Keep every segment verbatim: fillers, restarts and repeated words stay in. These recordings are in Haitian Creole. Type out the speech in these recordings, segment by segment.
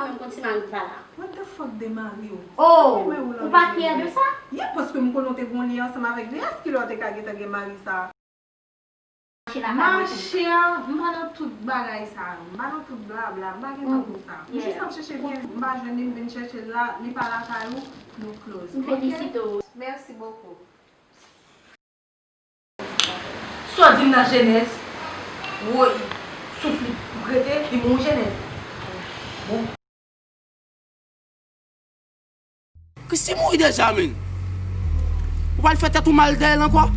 Mwen konn si mari m pa la. What the fuck de mari w? Oh, ou pa fyè de sa? Yeah, paske m konnen w te gen yon lyen ansanm avèk li. Èske lè w te ka gentan gen mari sa? Ma chère, m pa nan tout bagay sa yo. M pa nan tout blabla. M pa gen tan pou sa. M jis ap chèche byen. M pa jwenn li, m vin chèche l la. Li pa lakay ou, nou close. M felisite w. Merci beaucoup. Sa w di m nan Jenèz, woy, souf li prete, li mouri Jenèz. Bon. Christie mouri deja, menn. Ou pral fè tèt ou mal dèyè l ankò?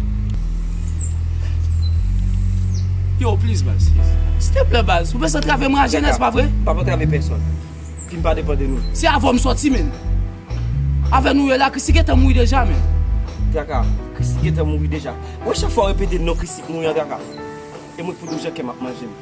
Yo, please, baz. Silteplè, baz. Ou bezwen antrave mwen a Jenèz, pa vre? M p ap antrave pèsonn. Vi m pa depann de nou. Se avè w m sòti, menn. Avè nou ye la, Christie gentan mouri deja, menn. Traka, Christie gentan mouri deja. Wè chak fwa w repete non Christie k mouri an, Traka. E mwen k pou di w jan kè m ap manje m.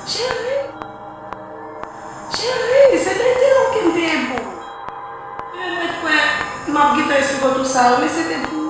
Cheri, cheri, se te de ou ke m te ye pou ou. E mwen kwè m ap gentan esplike w tout sa yo, men se te pou ou.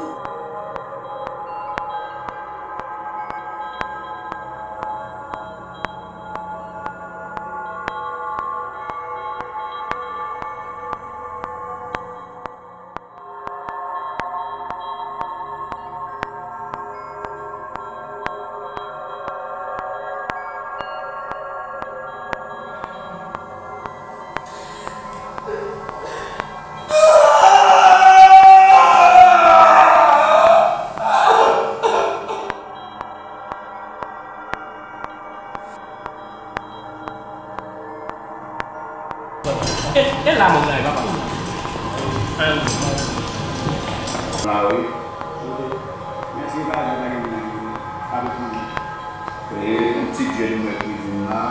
E, e la mwen la, e papa. La wi. Mèsi, pa gen, pa gen, pa gen. Pa gen pwoblèm. E, yon ti jèn mwen ki vin la,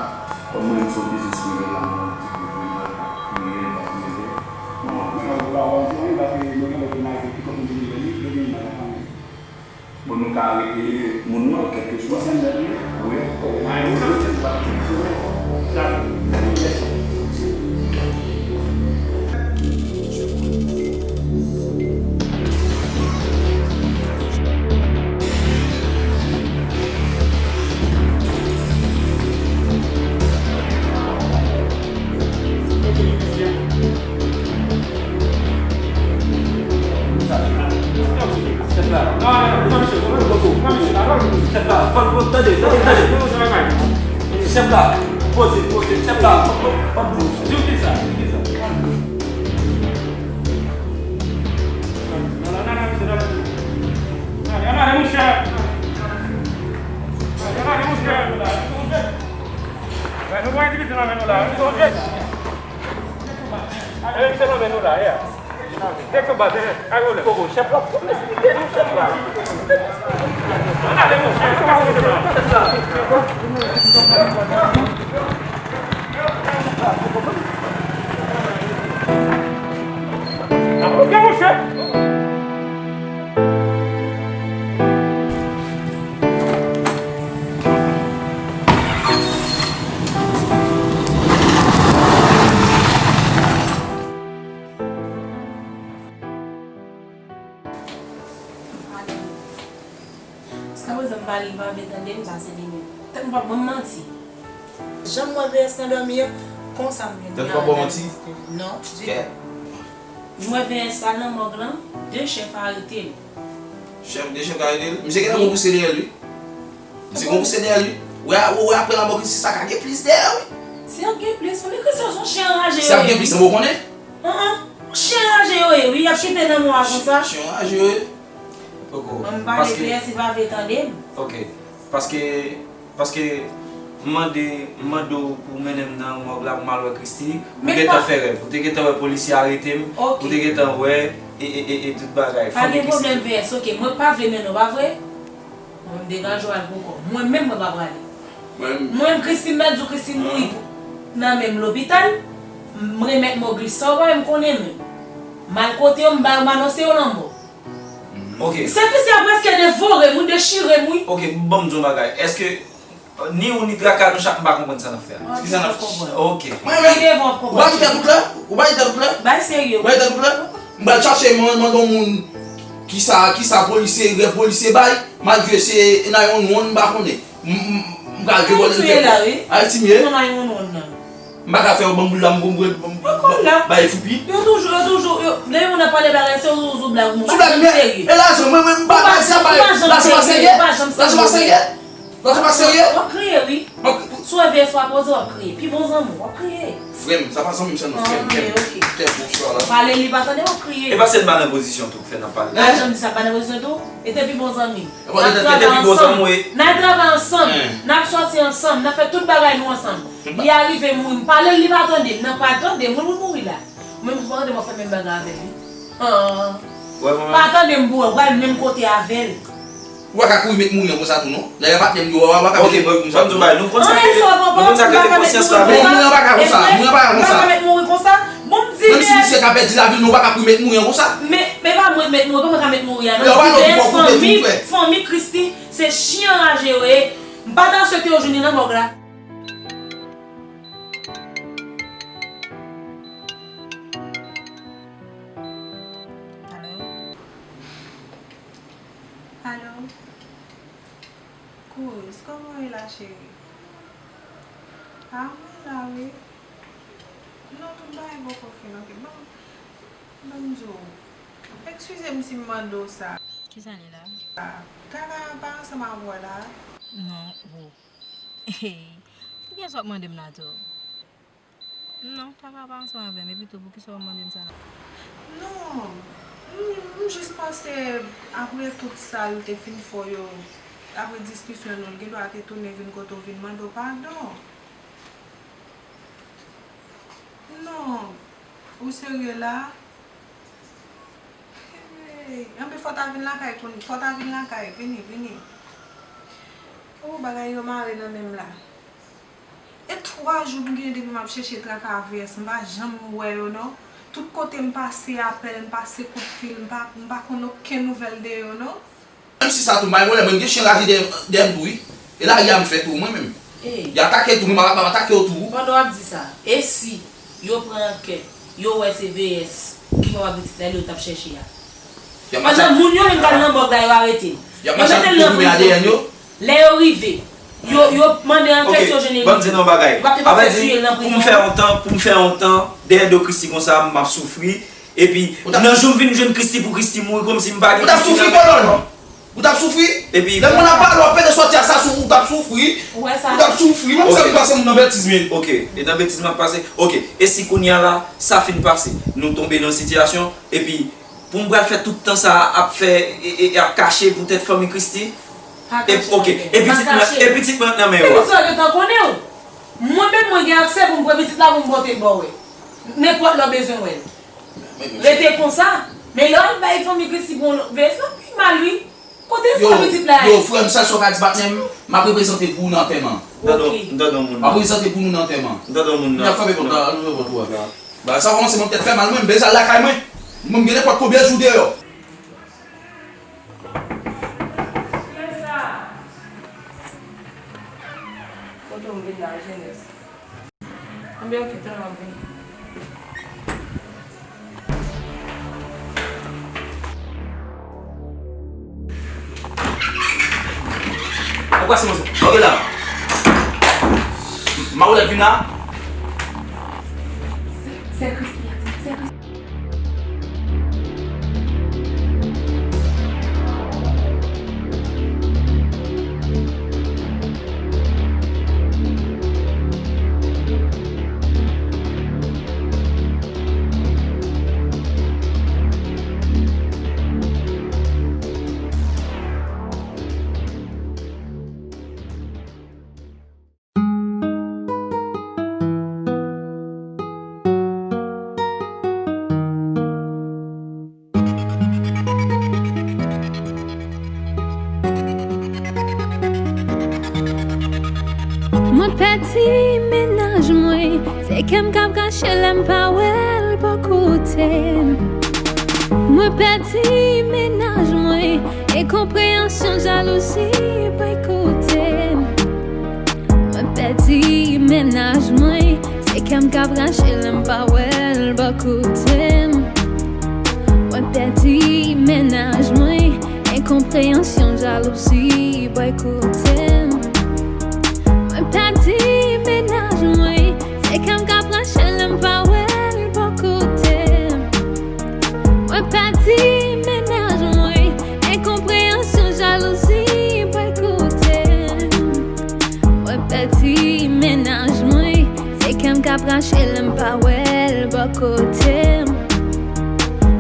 kòm mwen menm se yon biznis mwen gen la, mwen yon ti gwo vin la, k ap kriye, k ap mele. Bon, mwen pa wè yon jwenn, paske mwen gen lòt mari ki konn vin jwenn li, yo gen mal la kanmenm. Bon, nou ka arete moun nan, kèlkeswa. Wi. Chèf la, poze, poze, chèf la, di w kisa, di w kisa. Gade monchè. Gade monchè. Gade nou pran ti piti nan men nou la. Direksyon nan men nou la, yeah. Direksyon baz, eh, ale w la. Koko, chèf la, fò m esplike nou, chèf la. Ale monchè, se pa monchè. Ok, monchè. Jiskaprezan m pale, li pa vle tande m, sa se li menm. Tèt mwen p ap ban m manti. Jan m wè V S nan dòmi an, konsa m vin. Tèt ou p ap ba w manti? Non, ditou. Kè. M wè V S la nan mòg lan, de chèf arete l. Chèf, de chèf arete l? Misye gentan gon pouse dèyè l, wi. Misye gon pouse dèyè l, wi. Ou wè, ou wè apre lanmò Christie sa ka gen plis dèyè, wi. Si y ap gen plis, men Christie se yon chen anraje yo ye, wi. Si y ap gen plis, ou konnen? An an. Yon chen anraje yo ye, wi. Y ap kite nan mò a konsa. Chen anraje yo ye. Poko. Mwen m pale klè, si pa vle tande m. Ok. Paske, paske m mande, m mande w pou w mennen m nan mòg la pou m al wè Christie. Ou gentan fè rèv. Ou te gentan wè polisye arete m. Ok. Ou te gentan wè e, e, e, e tout bagay. Pa gen pwoblèm, V S, ok. Mwen pa vle mennen w, pa vre? Mwen m degaje w al pou kò w. Mwen menm, mwen pa prale. Mwen menm, Christie, m mèt di w, Christie mouri nan men m lopital. M remèt Moglis sa, ou pa menm konnen menm. M al kote yo, m ba yo, m anonse yo lanmò. Ok. Sekresi a prèske devore m, wi, dechire m, wi. Ok, ban m di w yon bagay. Èske, euh, ni ou ni traka nou chak, m pa konprann sa n ap fè a? Ki sa n ap fè? Ok. Mwen menm, ou pa di tèt ou klè? Ou pa di tèt ou klè? Bay serye. Ou pa di tèt ou klè? M pral chache, mwen mande yon moun kisa, kisa polisye, rèv polisye bay, malgre se nine one one, m pa konnen. M, m, m pral devole l tèt mwen. Ayiti m ye. M pa ka fè yo ban m boul la, m, m, m, m, bay foupi. Yo toujou, yo toujou, yo, depi moun ap pale bagay, se yo toujou blag, moun pa janm serye. E lajan, mwen, mwen, m pa, lajan pa serye. Lajan pa serye. Lajan pa serye. W ap kriye, wi. Si w wè V S w ap poze, w ap kriye. Pi bon zanmi w, w ap kriye. Frè m, sa pa zanmi m sèlman, frè m, frè m. Pale li pa tande, w ap kriye. E pa sèlman nan pozisyon tou k fè n ap pale. M pa janm di sa, pa nan pozisyon tou. E te pi bon zanmi. N ap travay ansanm. N ap travay ansanm. N ap sòti ansanm. N ap fè tout bagay nou ansanm. Li arive mouri, m pale l, li pa tande m. Nan pa tande m, wi, mouri la. Ou menm tou pa tande m ap fè menm bagay avè l, wi. Pa tande m pou wè, w pral menm kote avè l. Ou pa ka kouri met mouri an konsa tou, non. Dayè, patnè m di w, ou pa ka met mouri konsa tou, non. An, èske w konprann? M pa ka met mouri konsa. Mouri an pa ka konsa. Mouri an pa ka konsa. Menm si misye ka pèdi lavi l, men ou pa ka kouri met mouri an konsa. Men, men pa mwen met mouri, pa mwen ka met mouri a, non. Di V S, fanmi, fanmi Christie, se chen anraje yo ye. M pa ta swete yo jwenn li nan mòg la. Alo? Alo? Kouz, kòman w ye la, cheri? A, mwen la, wi. Non, tout bagay poko fin, ok. Bon, ban m di w. Eskize m si m mande w sa. Kisa li la? Traka pa ansanm avè w la? Non, o. Poukisa w ap mande m la tou? Non, Traka pa ansanm avè m, epi tou, poukisa w ap mande m sa la? Non, m, m jis panse, apre tout sa l te fin fè w yo, apre diskisyon nou, l gen dwa te tounen vin kote w vin mande w padon. Non, ou serye la? Hey, anben fò w ta vin lakay kounye, fò w ta vin lakay, vini, vini. O, bagay yo mare nan men m la. E twa jou m gen depi m ap chèche Traka avè V S, m pa janm wè yo non. Tout kote m pase apèl, m pase kout fil, m pa, m pa konn okenn nouvèl de yo non. Menm si sa tou, may mwen lè mwen gen chen raje dèyè, dèyè m tou wi. E lari a m fè tou mwen menm. Ey. Y atake tou, mwen m ap atake yo tou. Pandan w ap di sa, e si yo pran ankèt, yo wè se V S ki papa pitit la, yo t ap chèche a? Pandan moun yo menm k al nan mòg la, yo arete l. Yo mete l nan prizon. Lè yo rive, yo, yo mande ankèt, yo jwenn li. Ban m di nou yon bagay. Yo p ap te fè tiye l nan prizon. Pou m fè yon tan, pou m fè yon tan, dèyè do Christie konsa, m ap soufri. Epi, nan jou m vin jwenn Christie pou Christie mouri kòmsi m pa gen Christie nan men m ankò. Ou t ap soufri, kolòn. Ou t ap soufri. Epi, lè moun ap pale, w ap pede sòti ak sa sou ou, ou t ap soufri. Ou wè sa? Ou t ap soufri. Mwen, sa ki pase m nan betiz, men. Ok. E nan betiz m ap pase. Ok. E si kounye a la, sa fin pase. Nou tonbe nan sitiyasyon. Epi, Pou m pral fè tout tan sa a ap fè e, e, e ap kache poutèt fanmi Christie? Pa kache, ok. E pitit mwen, e pitit mwen nan men yo a? Pitit sa gentan konnen w. Mwen menm mwen gen aksè pou m pran pitit la pou m pote l ba w wè. Nenpòt lè w bezwen wè l. Rete konsa. Men lè w al bay fanmi Christie pou yon lòt veye, sa pi mal wi. Kote sa pitit la ye? Yo, frè m, sèl sa w ka di patnè m, m ap reprezante pou ou nan antèman. M tande yon moun. M ap reprezante pou nou nan antèman. M tande yon moun nan. N ap frape pòt la, nou frape pòt ou a. Bagay sa kòmanse ban m tèt fè mal mwen, m bezwen al lakay mwen. Mwen m gen nenpòt konbyen jou deyò. Kote w vin la, jenès? Anben, ok, tounen, m ap vini. Ou pase mwen sa. Ok la. Mawolèt vin la. Se, se Christie a di, se Christie. Mwen pèdi mennaj mwen, se kè m k ap rache lè m pa wè l bò kote m. Mwen pèdi mennaj mwen, enkonpreyansyon, jalouzi boykote m. Mwen pèdi mennaj mwen, se kè m k ap rache lè m pa wè l bò kote m. Mwen pèdi mennaj mwen, enkonpreyansyon, jalouzi boykote m. Mwen pèdi mennaj mwen, se kè m k ap rache lè m pa wè l bò kote m. Mwen pèdi mennaj mwen, enkonpreyansyon, jalouzi boykote m. Mwen pèdi mennaj mwen, se kè m k ap rache lè m pa wè l bò kote m.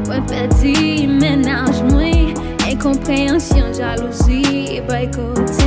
Mwen pèdi mennaj mwen, enkonpreyansyon, jalouzi boykote